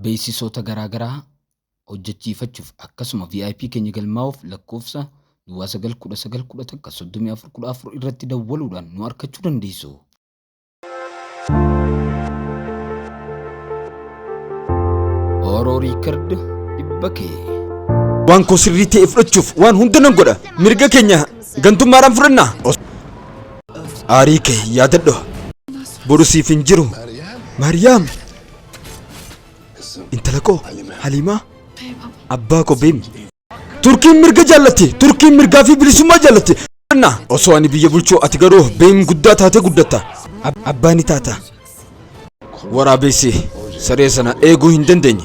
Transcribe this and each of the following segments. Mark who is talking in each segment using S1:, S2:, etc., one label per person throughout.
S1: Beeksisoota garaa garaa hojjechiifachuuf akkasuma VIP keenya galmaa'uuf lakkoofsa duwwaa 9 19 11 34 14 irratti dawwaluudhaan nu argachuu dandeessu. Oro Record dhibba kee.
S2: Waan koo sirrii ta'e fudhachuuf waan hunda nan godha. Mirga keenya gantummaadhaan fudhanna. Aarii kee yaadadhu. Boru siif hin jiru. Maariyaam. Intala koo Haliimaa. Abbaa koo beem. Turkiin mirga jaallatti. Turkiin mirgaa fi bilisummaa jaallatti. Osoo ani biyya bulchuu ati garuu beem guddaa taatee guddatta. Abbaa ni taata. Waraabessi saree sana eeguu hin dandeenye.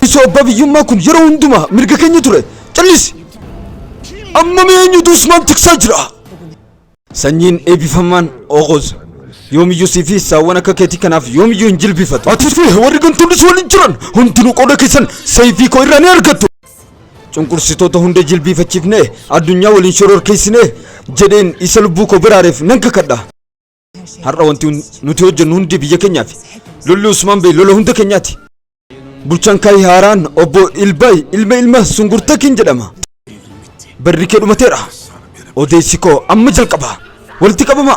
S2: Osoo abbaa biyyummaa kun yeroo hundumaa mirga keenya ture. Callisi! Amma mee eenyutu Usmaan tiksaa jira? Sanyiin eebbifamaan Oğuz yoomiyyuu sii fi saawwan akka keetii kanaaf yoomiyyuu hin jilbifatu. Ati fi warri gantoonni si waliin jiran hundinuu qooda keessan sayfii koo irraa ni argattu. Cunqursitoota hunda jilbiifachiifnee addunyaa waliin shororkeessinee jedheen isa lubbuu koo baraareef nan kakadha. Har'a wanti nuti hojjennu hundi biyya keenyaafi. Lolli Usmaan Bey lola hunda keenyaati. Bulchaan Kaayi haaraan obbo Ilbaay ilma ilma Sungurtakiin jedhama. Barri kee dhumateera. Odeessi koo amma jalqaba. Walitti qabama.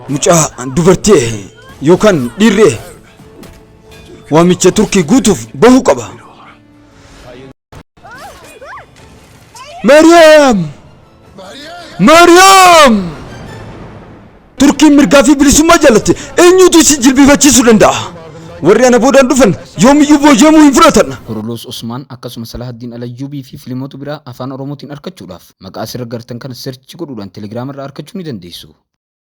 S2: Mucaa dubartii yookaan dhiirri waamicha Turkii guutuuf bahuu qaba. Maariyaam! Maariyaam! Turkiin mirgaa fi bilisummaa jaalatte eenyutu isin jilbiifachiisuu danda'a? Warri ana boodaan dhufan yoomiyyuu booji'amuu hin fudhatan.
S1: Kuruloos Usmaan akkasuma Salahaddiin Alayyuubii fi filimoota biraa Afaan Oromootiin arkachuudhaaf maqaa asirra gartan kana search godhuudhaan Telegram irraa arkachuu ni dandeessu.